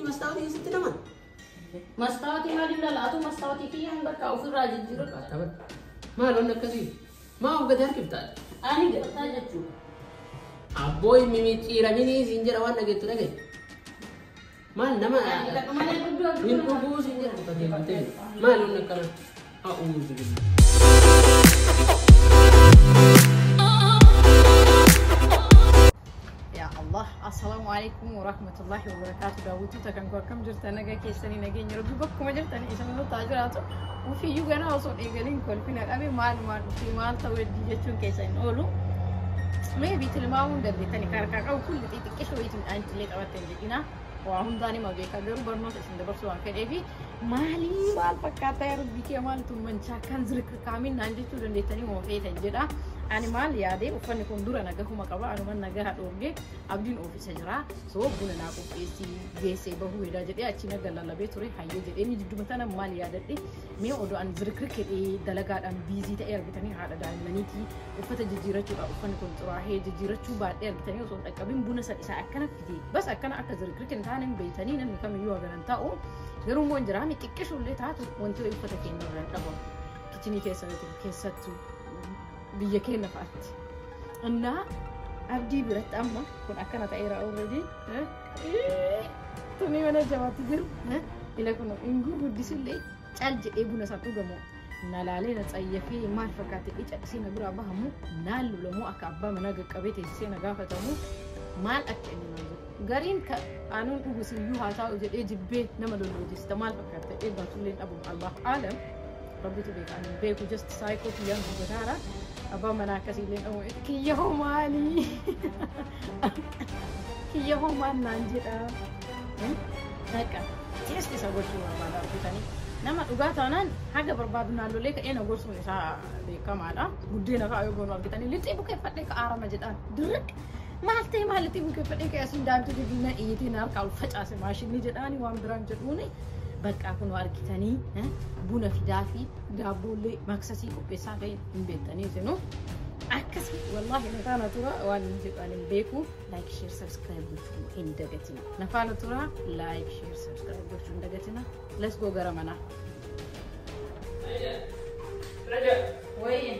Mastaawotii keessatti naman. Mastaawotii maaliin lalaatu mastaawotii kiyyaan bakka ofirraa jijjiirudha. Maal wanni akkasii? Maa of gadi harkiftaa? Ani galtaa jechuudha. Abbooy mimicciiraminii siin jedha waan dhageettu dhagaye. Maal nama Malee guddoo hin dhuguu siin jedha qajeeltee. Maal wanni akkana? A'uuzu billahi. Ya Allah, Assalamu alaikum wa rahmatullahi wa barakatuh. Daawwattoota kan koo akkam jirtan nagaa keessanii nageenya rabbi bakkuma jirtan isin nutti jiraatu. Ufiyyuu ganaa osoo eegaliin kolfina qabe maal maal ufii maal ta'u hedduu jechuun keessa hin oolu. Maybe tilmaamuun dandeettani harkaa qabu kun lixii xiqqishoo wayiitu midhaan illee qabatte hin jedhina. Waa hundaan hima beekaa garuu barnoota isin dabarsuu waan fedheefi maalii maal fakkaata yaa rabbi kee maal tun manchaa kan zirkirkaamin naan jechuu dandeettanii moo feetan jedha. Ani maal yaade uffanni kun dura nagahuma qaba anuman nagaha dhoorge abdiin oofisa jira soo buna naa qopheessii geessee bahuu hedaa jedhee achi naga lallabee ture hayyee jedhee ni jidduma tana maal yaadadhe mee odoo ani zirkirkedhee dalagaadhaan biizii ta'ee argitanii haadha daa'immaniitii uffata jijjiirachuudha uffanni kun xuraahee jijjiirachuu baadhee argitanii osoo hin dhaqqabin buna san isaa akkana fide bas akkana akka zirkirke hin taane hin beeytanii namni kamiyyuu haganan ta'u garuu immoo hin jiraame xiqqishuullee taatu wanti uffata keenya irraa hin dhabamu kichinii keessattuu biyya keenya fa'aatti. Innaa abdii biratti amma kun akkana ta'eera already. Tuni mana jabaatti jiru. Ila kun hin gurguddisullee cal jedhee buna san dhugamu. Na laalee na tsayyafee maal fakkaate ija na biraa bahamu naan lolamu akka abbaa manaa qaqqabee teessisee na gaafatamu maal akka inni naan jedhu. Gariin ka anuun dhugusiyyuu haa taa'u jedhee jibbee nama lolloojista maal fakkaate eeggatullee dhabamu Allahu aalam. Rabbitu beeka ani beeku just saayikoo kiyyaan dubbataara. Abbaan manaa akkasiillee dhabu kiyya hoo maalii kiyya hoo maal naan jedha. Dhaqa teesti isa gochuu barbaada argitanii. Nama dhugaa taanaan haga barbaadu naan lolee ka'ee na gorsuun isaa beekamaadha. Buddeena fa'aa yoo goonu argitanii lixii bukeeffadhee ka aarama jedhaan dirriq maal ta'e maal lixii bukeeffadhee ka'ee asiin daantuu dibina iyyitee na harkaa ol facaase maashinni jedhaani waan biraan jedhuuni. Bakka kun argitanii buna fidaa fi daabboollee maksasii qopheessaa ta'e hin beektanii isinuu. Akkasii wallaahi nafaana tura waan hin jedhu hin beeku like share subscribe gochuu hin dagatina. Nafaana tura like share subscribe gochuu hin dagatina. Let's go gara manaa. Raja, Wayye.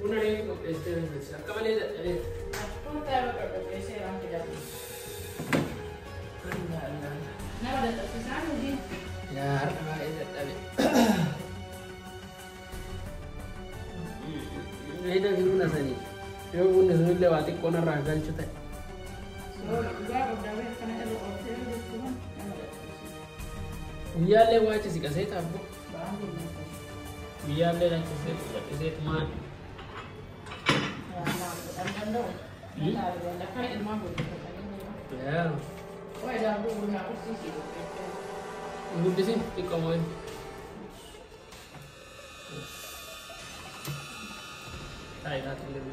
buna reefu qopheessitee jirti. Akka malee dadhabee. Allah Allah. Nama dadhabsiisaan hojii. Yaa har'a baay'ee dadhabe. Meeshaa fi buna sanii. Yoo bunni sunillee waa xiqqoo narraa galchu ta'e. Dhugaa qabdaa kana irra ooltee jechuun nama dadhabsiisa. Guyyaallee waa achi siqasee taabbo. Ba'aan gurgurtaa. Guyyaallee achisee callisee tumaan. Yaa. Guddisin xiqqoo moo'in. Taayitaa illee.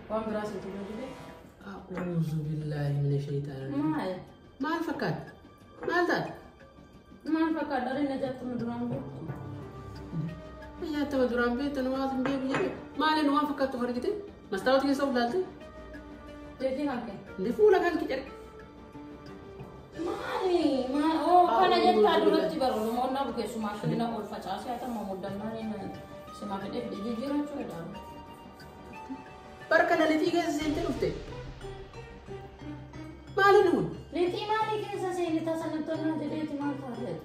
Waan biraas itti godhule. A'uuzu billaahi mina shayitaana. Maal? Maal fakkaata? Maal taate? Maal fakkaata? Daree na jaattama duraan beektu. Nyaatama duraan beektan waan hin beeku jedhe. Maaliin waan fakkaattu of argite? Mastaawotii keessa of laalte? Jeetiin hanqe. Inni fuula kan kicare. Maali? Maal? Oo kana jettaa duratti bara Oromoon na bukeessu maashinni na ol facaasee haa ta'u muddannaan sima fedhee jijjiirachuu jedha. Bara kana lixii keessa seentee dhufte. Maaliin kun? Lixii maalii keessa seeni tasa nattonnaa jedheeti maal taatee?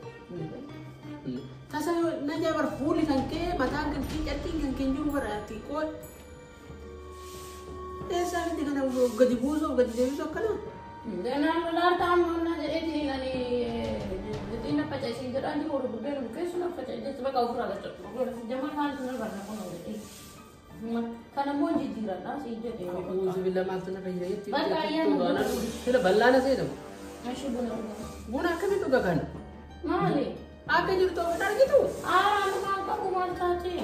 Tasa najaa bar fuulli kan kee mataan kan kee carqiin kan kee jiru bara ati qoon. Eessaa miti kana gadi buusuu gadi deebisuu akkana? Naan lolaan taa'amu jedheeti ani lixii na facaasee jedhaan jiru warra buddeen bukeessu na facaasee bakka ofirraa galchatu. Jamal maal sun barna kun jedhee. Kana immoo jijjiiradha si jedhee. A'uuzu billahi maaltu narra jira jetti. Bakka ayyaana Sila bal'aana seetamu. Ashii buna dhugaa. Buna akkamiin dhuga kana? Maali? Akka jirtu of hin argitu. Aaraa qabu maal taate?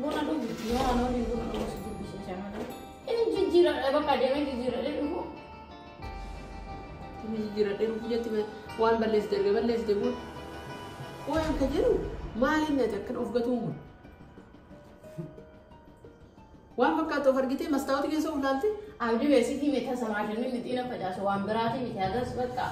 Buna dhugu yoo ani waliin buna dhugu si jibbisiisa malee. Inni jijjiiradha bakka deemee jijjiiradhee dhufu. Inni jijjiiradhee dhufu jetti waan balleessite erga balleessite booda. Waan ka jedhu maaliin ati akkana of gatuun kun? Waan fakkaatu of argitee mastaawota keessa of laalte? Abdii beeksisii miti tasa maashinni mixiina facaasu waan biraatii miti hagas bakka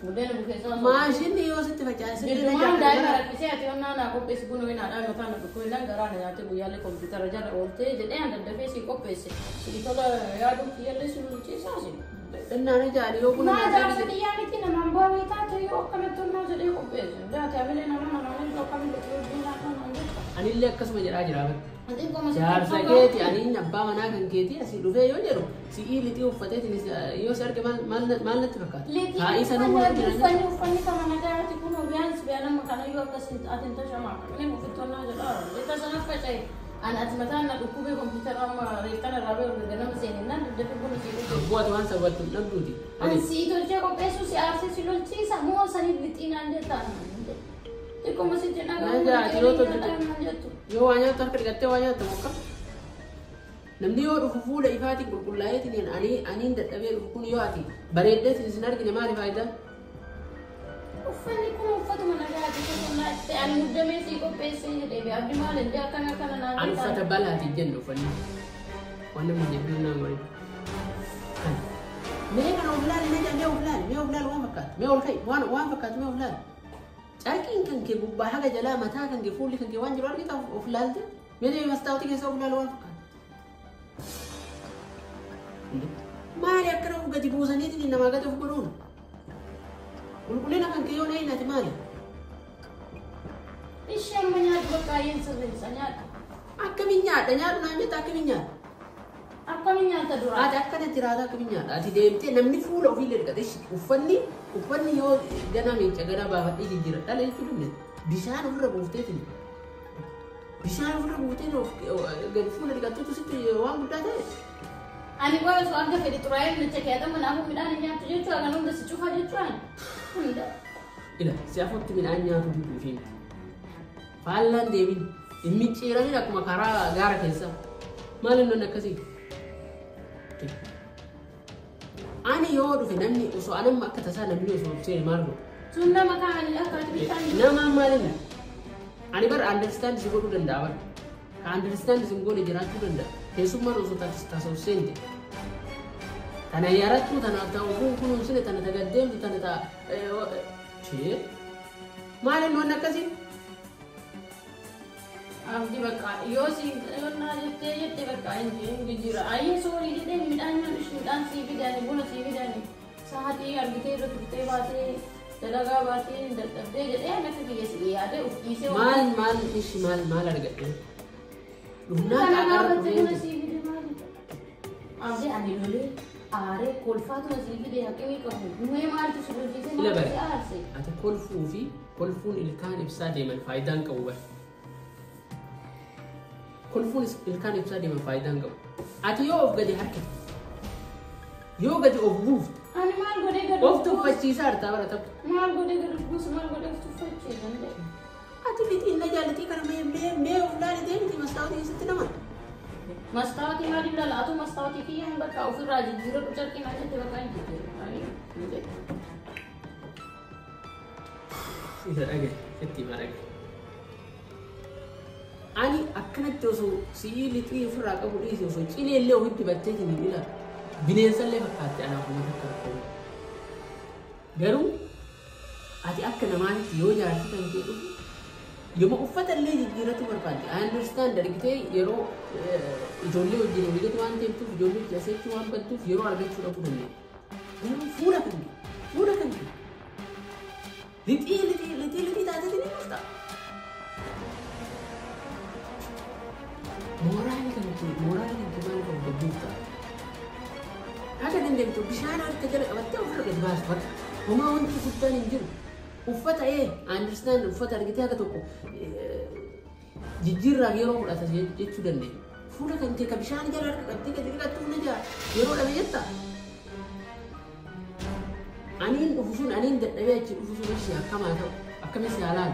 buddeena bukeessa. Maashinni yoo sitti facaase Jiddumaan daa'ima rakkisee ati onnaa naa qopheessi kun wayii naadhaan mataa na dhukkubee lan garaa na nyaatee guyyaalee kompiitara jala ooltee jedhee an daddafee si qopheesse. Si tola yaaduu kiyyallee si lulchiisaasi. Innaan ijaali yoo buna Maa nyaataa jaarsa xiyyaa miti namaan bu'aa taate yoo akkanatti onnaa jedhee qopheesse. Jaate amilee nama namaan iddoo akkamitti hojii nyaata naan jetta. Anillee akkasuma jedhaa jira bara. Xiqqoo masitti Jaarsa keeti ani abbaa manaa kan keeti asii dhufee yoo jedhu si'ii lixii uffateetiin yoo si arge maal natti fakkaata? Taa'ii sanuu waan jiran. Uffanni uffanni kama nagayaati kun biyaan biyaan kanayyuu akkas ati hin tashamaa inni ofitti jedhaa jecha sana faca'e ani ati mataan na dhukkubee kompiitara amma reeftana irraa ba'e erga ganama seeninaan daddafee buna sii dhufe. Abboo ati waan sabattu hin dhabduuti. Ani sii tolchee qopheessuu si aarsee si lolchiisa moo saniif lixiinaan jettaan. Xiqquma sitti dhagahu jettu. Yoo waa nyaattu harka dhiqattee waa nyaattu mokka. Namni yoo dhufu fuula ifaatiin qulqullaa'eetiin aniin dadhabee dhufu kun yoo ati bareeddeetiin isin argine maali faayidaa? Uffanni kun uffatuma nagaati qulqullaa'e ani muddamee sii qopheessee jedhee abdi maal inni akkana akkana naan Ani uffata balaati jennu uffanni. Waan namni jedhu naan godhe. Kana. Mee kana of laali mee mee of laali mee of laali waan fakkaatu mee ol ka'i waan fakkaatu mee of laali. Carqiin kan kee gubbaa haga jalaa mataa kan kee fuulli kan kee waan jiru argita of laalte mee deemee mastaawwatii keessa of laalu waan fakkaatu. Maali akkana of gadi buusaniitiin namaa gadi of godhuun? Qulqullina kan kee yoo na ati maali? Ishee amma nyaadhu bakka ayyeen sirreessa nyaadhu. Akkamiin nyaadha nyaadhu naan jetta akkamiin nyaadha? Akkamiin nyaata dura? Ati akkana jiraata akkamiin nyaadha? Ati deemtee namni fuula ofiillee dhiqate uffanni yoo ganaa miica ganaa baafadhee jijjiira dhala jechuu dandeenya. Bishaan ofirra buufteetiin bishaan ofirra buuftee gadi fuula dhiqattuutu sitti waan guddaa ta'e. Ani waa osoo hanga fedhe xuraa'ee micha keessa kanaafuu midhaan hin nyaattu jechuudha kan hunda si cufa jechuudha. Hunda. Ila si afutti midhaan nyaatu diduu fi faallaan deebiin hin micciiramin akkuma karaa gaara keessaa. Maal inni akkasii? Ani yoo dhufe namni osoo anamma akka tasaa namni osoo seene maal godhu? Sun nama kaa'anii akka ati bishaan Nama maal inni? Ani bar understand si godhuu danda'a bar. Ka understand si godhe jiraachuu danda'a. Keessummaan osoo tasa of seente. Tana yarattuu tana ta'uu kunuunsine tana tagaddeemtu tana ta'a. Chee maal inni wanni akkasii? Abdi bakka yoo si yoo jettee jettee bakka hin jijjiira. Ayyee soorii jedhee midhaan nyaadhu midhaan sii fidani buna sii fidani sa'aatii argitee irra turtee baatee dalagaa baatee dadhabdee jedhee ani akka kiyya si yaadee of dhiisee. Maal maal ishi maal maal argadhe? Dhufnaa Kana qaaqarra gaafatte buna dhufee sii fide maali? Abdi ani lolee aaree kolfaatuma sii fide haqimii qabu. Mee maaltu si lolchiise Ila maaltu bare. si aarse? Ati kolfuu fi kolfuun ilkaan ibsaa deeman faayidaan qabu bare. Kolfuun ilkaan ibsaa deeman faayidaan qabu. Ati yoo of gadi harkifte yoo gadi of buufte Ani maal godhee gadi of of buusu? tuffachiisaa hartaa bara tapha. Maal godhee gadi of buusu? Maal godhee of tuffachiisa? Ati lixiin na jaalatii kana mee mee mee of laalitee miti mastaawwatii keessatti nama. Mastaawotii maaliif laala? Atu mastaawotii kiyyaan bakka ofirraa jijjiiradhu carqii naan jette bakka hin jijjiiru. Ani hin jedhu. Isa dhagaye sitti hima dhagaye. Ani akkanatti osoo si'ii lixii ofirraa qabu dhiise osoo cilee illee ofitti batteetiin hin ilaalu. Bineensallee fakkaatte anaaf uummata akka rakkoo. Garuu ati akka namaatti yoo jaartii kan kee dhufu yooma uffata illee jijjiiratu barbaadde. I understand argitee yeroo ijoollee wajjin walii waan deemtuuf ijoollee wajjin asirratti waan badduuf yeroo argachuu dhabuu dandeenya. Garuu fuula kan kee fuula kan kee lixii lixii lixii lixii taateetiin ni dhufta. Mooraalii kan kee maal qabu gadduuf ta'a. Haga dandeemtu bishaan harka jala qabattee ofirra gadi baasu bakka. Homaa wanti guddaan hin jiru. Uffata understand uffata argitee haga tokko jijjiirraaf yeroo fudhata jechuu dandeenya. Fuula kan kee ka bishaan jala harka qabdee gadi dhiqattuuf na jaa yeroo dhabe jetta. Aniin dhufu sun aniin dadhabee achi dhufu sun ishee akkamaa ta'u Akkamis si haalaan?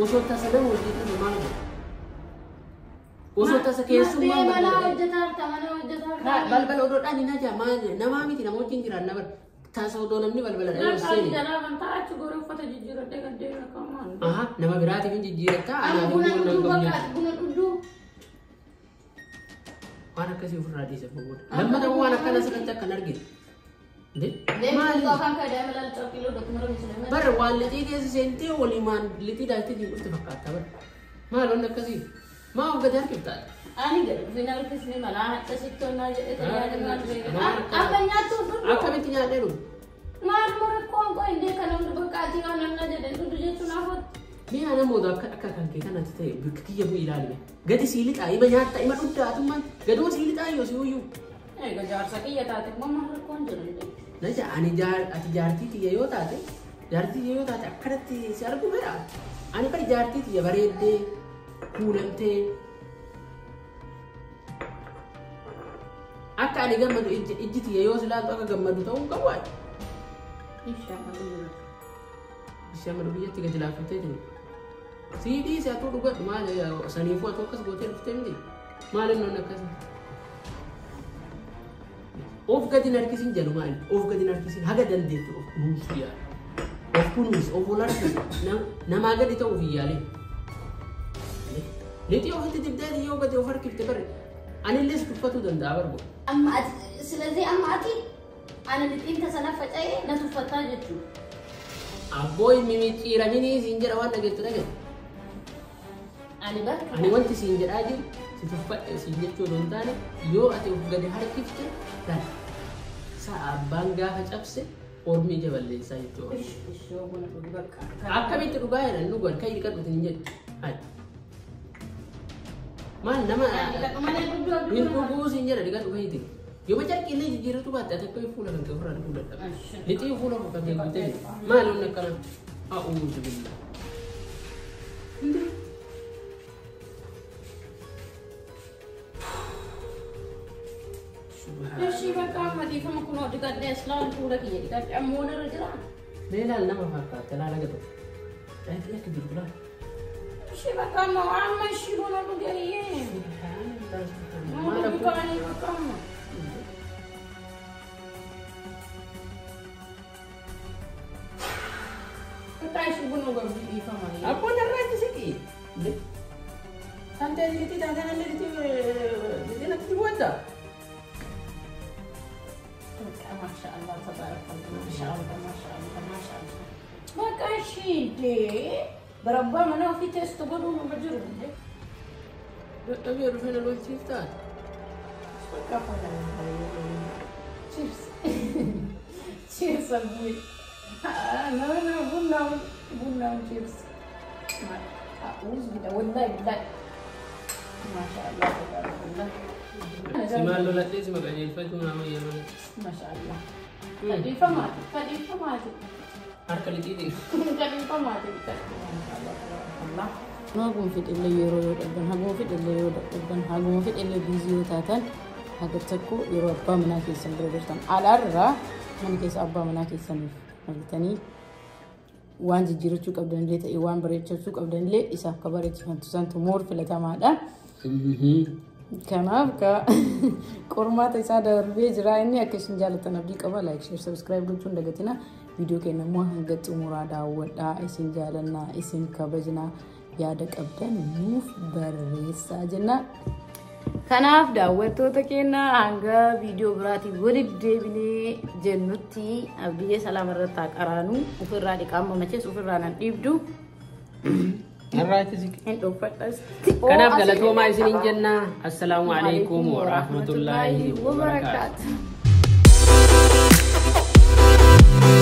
Osoo tasa nama hojii dhabe maal godha? Osoo tasa keessummaa Mana hojjetaa jirta, mana hojjetaa jirta. Balbala odoodhaan hin ajaa maal namaa miti nama wajjin jiraan nama tasa odoo namni balbala dhayee ol seene. Jalaa kan taa'achu goree uffata jijjiiradhee kan deemu akka maal. Aha, nama biraatiif hin jijjiiratta anaaf Buna immoo dhugduu nan bakka qabdu. buna dhugduu. Waan akkasii ofirraa dhiise booda. Lammata waan akkana sirriitti akka hin argine. Maali? Afaan kee daa'ima ilaalcha kiiloo dokumara misile. Bara waan lixii keessa seentee waliimaan lixii daaktii dhufte fakkaata bara. Maal wanni akkasii? Maa of gadi harkiftaa? Ani gadi dhufee na harkisni malaa akkasitti onnaa jedhee tajaajila Amma nyaattu dhugdu. Akkamitti nyaadhee dhugu? Maal mara koon indee kana hundi bakka ati waan namna jedhe dhugdu jechuun hafooti. Mi'a namoota akka kan kee kanatti ta'e bakka kiyya bu'ii ilaalime. Gadi sii lixaa ima nyaatta ima dhugdaatummaan gaduma sii lixaa yoo si uyyuu. Egaa jaarsa kiyya taate immoo maal rakkoon jiru indee. Naja ani ati jaartii tiyya yoo taate jaartii tiyya yoo taate akkanatti si argu fedha. Ani bari jaartii tiyya bareeddee kuulamtee akka ani gammadu ijji tiyya yoo si ilaaltu akka gammadu ta'uu qabu ani. Ishee amma biyyatti gadi laaffattee jiru. Sii dhiise atuu dhugadhu maal saniifuu atuu akkas gootee dhuftee miti. Maal inni akkasii? Of gadi hin harkisin jedhu maali? Of gadi hin harkisin haga dandeettu of kunuunsu yaala. Of kunuunsi of ol harkisi namaa gadi ta'uuf hin yaalin. Lixii ofitti dibdee yoo gadi of harkifte bare anillee si tuffatuu danda'a barbo. Amma ati ስለዚህ amma ati ana lixiin tasana faca'ee na tuffattaa jechuudha. Abbooy mimicciiraminii siin jedha waan dhageettu dhageettu. Ani bakka. Ani wanti siin jedhaa jiru si tuffadhe siin jechuu osoo hin taane yoo ati of gadi harkifte laal sa'a abbaan gaafa cabse ormi ija balleessaa jechuudha. Ishoo buna dhugi bakka. Akkamitti dhugaa jedhan dhugan kan dhiqadhu hin jedhu. Maal nama hin dhuguu siin jedha dhiqadhu kan yoo macarqii illee jijjiirratu baatte ati akka fuula kan kee ofirraa dhuguu dadhaba. Lixii fuula kan kee guutee maal inni akkana a'uuzu billah. Ishii bakka amma dhiifama kunoo dhiqadhee as laal fuula kiyya dhiqadhee ammoo narra jira. Mee laal nama fakkaata laala gatu. Dhaqii akka jiru laal. Ishii bakka amma amma ishii buna dhugeeyyee. Maal dhugaanii bakka amma. Bakka ishii buna dhugabii dhiifama. Abboon irraa achi siqi. Kan ta'e lixii taataan illee lixii natti bu'atta. ما شاء الله تبارك الله ما شاء الله ما شاء الله ما شاء الله ما كان شيء دي بربا ما في تيست قولوا ما بجرب Dadhabee dhufee na lolchiiftaa? Cheers. Cheers abuy. No no ቡናውን cheers. أعوذ بالله والله بالله ما شاء الله تبارك الله. Simaan loladhee sima qajeelfachuu nama yeroo. ما شاء الله. خليفة ماتت خليفة ماتت Harka lixiitiin. خليفة ماتت ما شاء الله تبارك الله. Haguma fedhillee yeroo yoo dhabdan haguma fedhillee yoo dadhabdan haguma fedhillee busy yoo taatan haga tokko yeroo abbaa manaa keessan bira jirtan alaarraa mana keessa abbaa manaa keessaniif argitanii waan jijjiirachuu qabdanillee ta'e waan bareechachuu qabdanillee isaaf ka bareechifantu santu more filatamaadha. Kanaaf ka qormaata isaa darbee jira inni akka isin jaallattan abdii qaba. Like, share, subscribe gochuun dagatina. Viidiyoo keenya immoo hanga xumuraa daawwadhaa. Isin jaalannaa, isin kabajnaa, yaada qabdan nuuf barreessaa jenna. Kanaaf daawwattoota keenya hanga viidiyoo biraatiin walitti deebinee jennutti abdiyyee salaama irratti haa qaraanu. Ofirraa dhiqaama machees ofirraa nan dhiibdu. Irraa achi siqi. Hin dhuunfadhas. Kanaaf galatoomaa isiniin jenna. Assalaamu alaikum wa rahmatullaahi wa barakaatuh. Wabarakaatuh.